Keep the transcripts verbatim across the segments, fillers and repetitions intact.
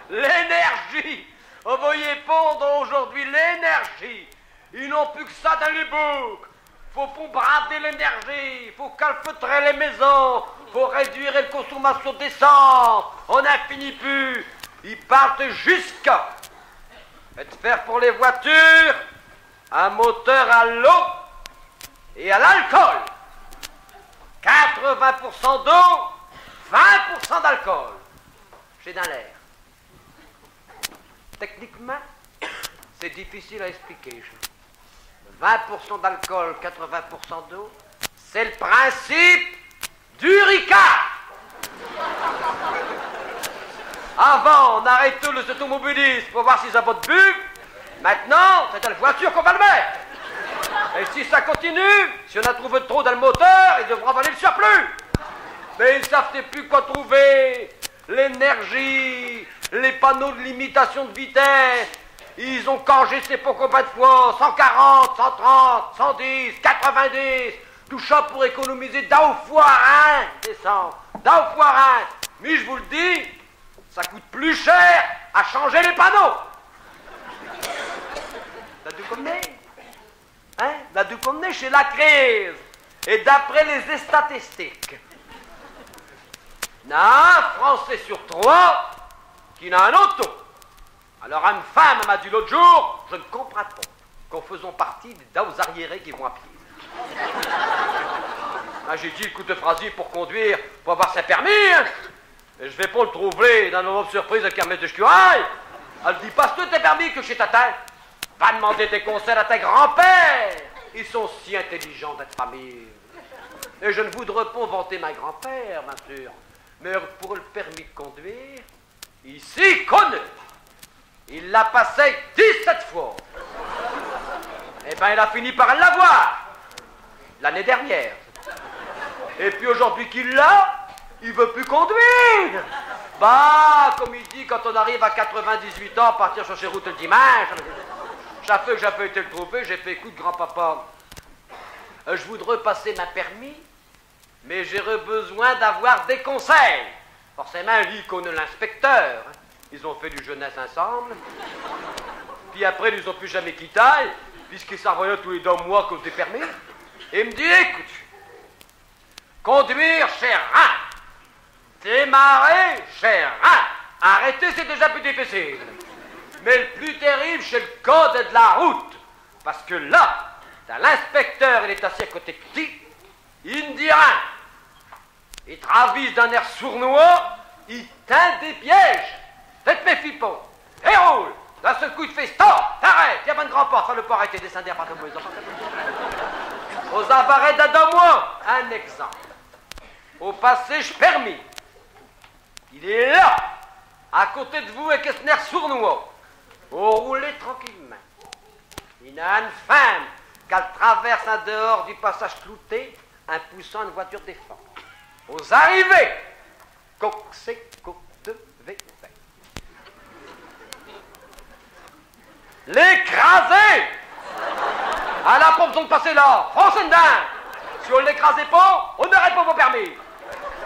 L'énergie. Vous voyez, pon aujourd'hui, l'énergie. I n'ont pus qu'cha dins les bouques. Faut pon brader l'énergie, faut calfeutrer les maisons, faut réduire l'consommation d'essence, on n'in finit pus. I parl'tent jusqu'à d'faire pour les voitures un moteur à l'eau et à l'alcool. Quatre-vingts pour cent d'eau, vingt pour cent d'alcool. Ch'est dins l'air. Techniquemint, ch'est difficile à expliquer, cha. Vingt pour cent d'alcool, quatre-vingts pour cent d'eau, ch'est l'principe du Ricard. Avant, on arrêtot les automobilistes pour vir s'is avottent bu. Maintenant, ch'est dins l'voiture qu'on va l'mette. Et si cha continue, si on a trouvé trop dins l'moteur, i devront avaler l'surplus. Mais i sav'tent pus quoi trouver. L'énergie, les panneaux d'limitation d'vitesse, i ont cangé ch'est pon combien d'fos, cent quarante, cent trente, cent dix, quatre-vingt-dix, tout cha pour économiser deux fos rien d'essence, deux fos rien. Mais j'vous l'dis, cha coûte pus cher à changer les panneaux. T'as d'où qu'on est ? Hein ? Là d'où qu'on est, ch'est la crise. Et d'après les statistiques, n'a un Français sur trois qui n'a un auto. Alors, eune femme m'a dit l'aute jour, je n'comprinds pon qu'in fasse partie des deux arriérés qui vont à pied. Ah, j'ai dit, écoute, Frasie, pour conduire, faut avoir sin permis, hein. Et j'vas pon l'trouver dins l'Europe surprise avec Ernest Escurail. Al dit, passe-te tin permis que ch'est à tin. Va d'minder des conseils à tin grand-père. I sont si intelligents dins t'famille. Et je n'voudros pon vanter min grand-père, bien sûr. Mais pour l'permis d'conduire, i s'y connaît. I l'a passé dix-sept fos. Eh ben, il a fini par l'avoir. L'année dernière. Et pis aujourd'hui qu'i l'a, i veut pus conduire. Bah, comme i dit, quand in arrive à quatre-vingt-dix-huit ans, partir sur chés routes l'diminche. Cha fait que j'ai été l'trouver, j'ai fait, écoute, grand-papa, euh, j'voudros passer min permis, mais j'aros besoin d'avoir des conseils. Forcémint, li, i connaît l'inspecteur, hein. I ont fait l'jeunesse insinme. Pis après, i s'ont pus jamais quittés, puisqu'i s'arvoyottent tous les deux mois à cause du permis. Et i m'dit, écoute, conduire, ch'est rien. Démarrer, ch'est rien. Arrêter, ch'est déjà pus difficile. Mais l'pus terrible, ch'est l'code de la route. Parce que là, t'as l'inspecteur, il est assis à côté d'ti, i n'dit rien. I t'ravise d'un air sournois, i tind des pièges. Te t'méfies pon. Et roule. D'un seul coup, i t'fait stop, t'arrêtes. Tiens, bon grand-père, fais-le pas arrêter, descends à part comme ça. Vous arrêtez dins deux mois. Un exemple. Au passé ch'permis, il est là, à côté d'vous, avec s'n air sournois. Vous roulez tranquillemint. I n'a eune femme qu'al traverse in dehors du passage clouté, in poussant eune voiture d'effant. Vous arrivez. Quo qu'ch'est qu'vous d'vez faire ? L'écraser ! Al a pon b'soin d'passer là. Foncez d'dins. Si vous l'écrasez pon, vous n'arez pon vo permis.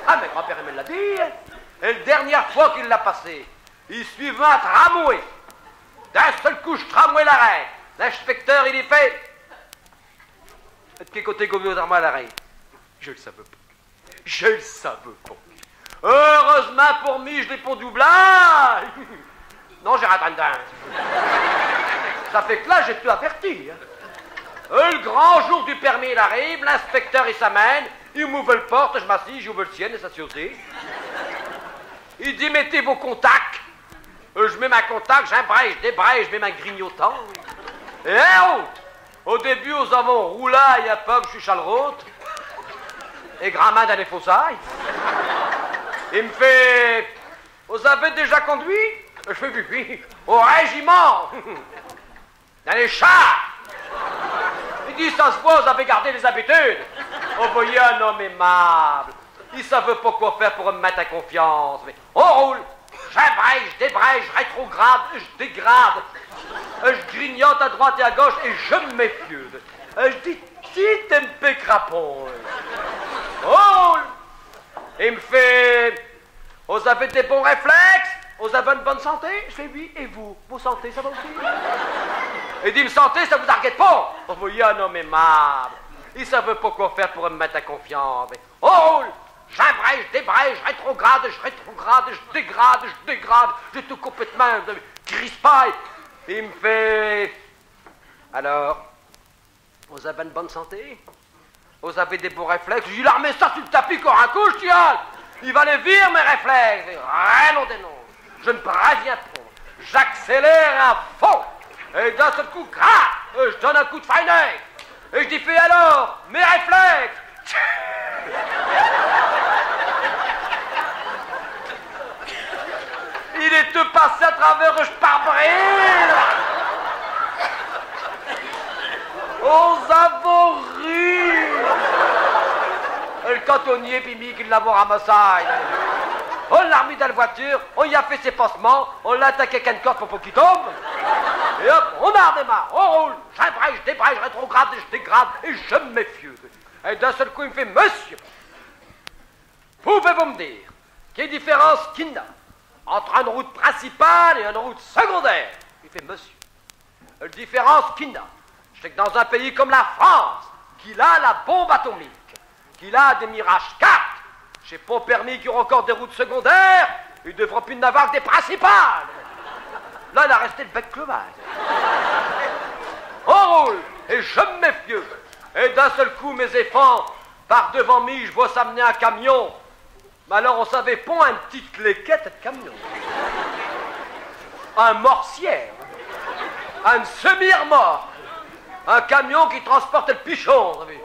Ah, min grand-père, i m'l'a dit, hein. Et l'dernière fos qu'i l'a passé, i suivot un tramway. D'un seul coup, ch'tramway l'arrête. L'inspecteur, i li fait : « De qué côté qu'vous voulez qu'ch'tramway l'arrête ? » « Je l'savos pon. Je l'savos pon. » « Heureus'mint pour mi, j'l'ai pon doublé. » « Non, j'ai rin trindu. » Cha fait que là, j'étos averti, hein. Euh, l'grand jour du permis, il arrive, l'inspecteur, i s'amène, i m'ouvre l'porte, j'm'assis, j'ouvre l'sienne, i s'assiot aussi. I dit : « Mettez vos contacts. » Euh, j'mets min contact, j'imbraye, j'débraye, j'mets min grignotant. Et hop, au début, nous avons roulé un peu jusqu'à l'route, et gramint dins les fossés. I m'fait : « Vous avez déjà conduit ? » Je fais : « Oui, oui, au régimint. Dins les chars. » I dit : « Cha s'voit, vous avez gardé les habitudes. » Vous voyez, un homme aimable. I savot pon quo faire pour m'mette in confiance. Mais on roule. J'imbraye, j'débraye, j'rétrograde, j'dégrade. J'grignote à droite et à gauche et j'me méfie. J'dis : « Ti, te n'péqueras pon. » On roule. I m'fait : Os avez des bons réflexes ? Os avez eune bonne santé ? J' fais oui, et vous ? Vo santé, cha va aussi ? I dit, m' santé, cha vous argarde pas. Oh, voyez, un homme aimable. I savot pas quo faire pour m' mette in confiance. Oh, j'embraye, j' débraye, j' rétrograde, j' rétrograde, j' dégrade, j' dégrade. J'étos complètemint, euh, crispé. I m' fait : « Alors, os avez eune bonne santé ? Os avez des bons réflexes ? » J' li armet cha su l' tapis cor un cop, j' dis : « Ah, i va les vir, mes réflexes. » Et rien, nom des noms. Je n' préviens pas. J'accélère à fond. Et d'un seul coup, crac, j' donne un coup d' freinet. Et j' li fais : « Alors, mes réflexes ? » Il étot passé à travers ch' pare-brise. Os avons ri. Et l' cantonnier, pis mi qui l'avons ramassé. On l'a armis dins l' voiture, on li a fait ses pansemints, on l'a attaqué avec eune corde pour pas qu'i tombe. Et hop, on a redémarré, on roule. J'embraye, j' débraye, j' rétrograde, j' dégrade, et j' m'effieux. Et d'un seul cop, i m' fait : « Monsieur, pouvez-vous m' dire quelle différence qu'i n'a entre eune route principale et eune route secondaire ? » J' fais : « Monsieur, l' différence qu'i n'a, ch'est que dins un pays comme la France, qu'il a la bombe atomique, qu'il a des Mirage quatre, ch'est pas permis qu'i y ait incore des routes secondaires, i devrot pus n'avoir que des principales. » Là, il a resté l' bec clevés. On roule, et j' m'effieux. Et d'un seul cop, mes éfants, par devant mi, j' vos s'amener un camion. Mais alors, os savez, pas eune tiote cléquette ed camion. Un mortier. Un semi-remorque. Un camion qui transporte l' pichon, vous savez.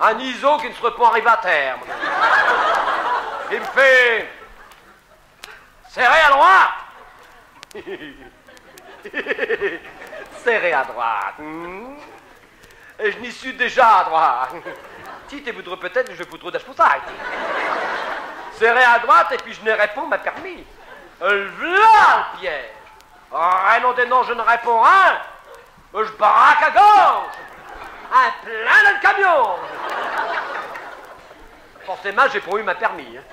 Un iso qui n' serot pas arrivé à terme. I m' fait : « Serrez à droite. » Serrez à droite. Hmm. Et j' n'y sus déjà à droite. Ti, te voudros p't-ête, j' voudros des ch'poussais. Serrez à droite, et pis j' n'aros pas min permis. Euh, v'là l' piège. Rien, nom des noms, j' n'réponds rien. J' braque à gauche. In plein dins l' camion. Forcémint, j'ai pas eu min permis, hein.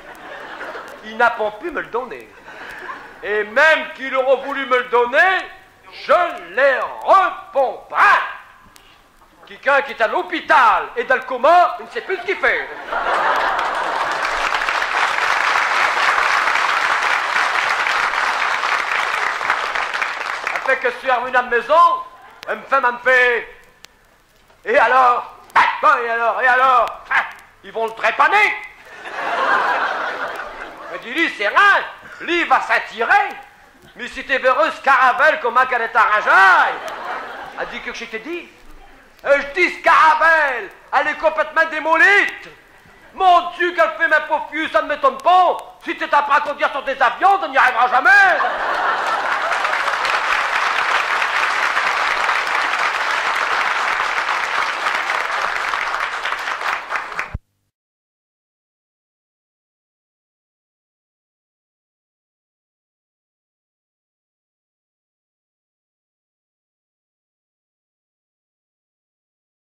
I n'a pas pu m' el donner. Et même qu'il arot voulu m' el donner, j' l'é r'pris. Quiqu'un qui est à l'hôpital et dins l' coma, i n' sait pus ch' qu'i fait. Après que j' sus arvenu à m' maison, m' femme all' me fait : « Et alors ? Bah, et alors ? Et alors ? Hein, i vont l' trépaner. » Mi dis : « Li, ch'est rien, li, i va s'in tirer. » Mi dis : « Si te verros ch' caravelle, commint qu'alle est arringée. » All' dit : « Quo qu' te dis ? » Euh, j' dis : « Ch' caravelle, alle est complètemint démolie. » « Mon Diu, qu'alle fait, min pauf fiu, cha n' m'étonne pas. Si te t'apprinds à conduire sur des avions, te n'y arriveras jamais. »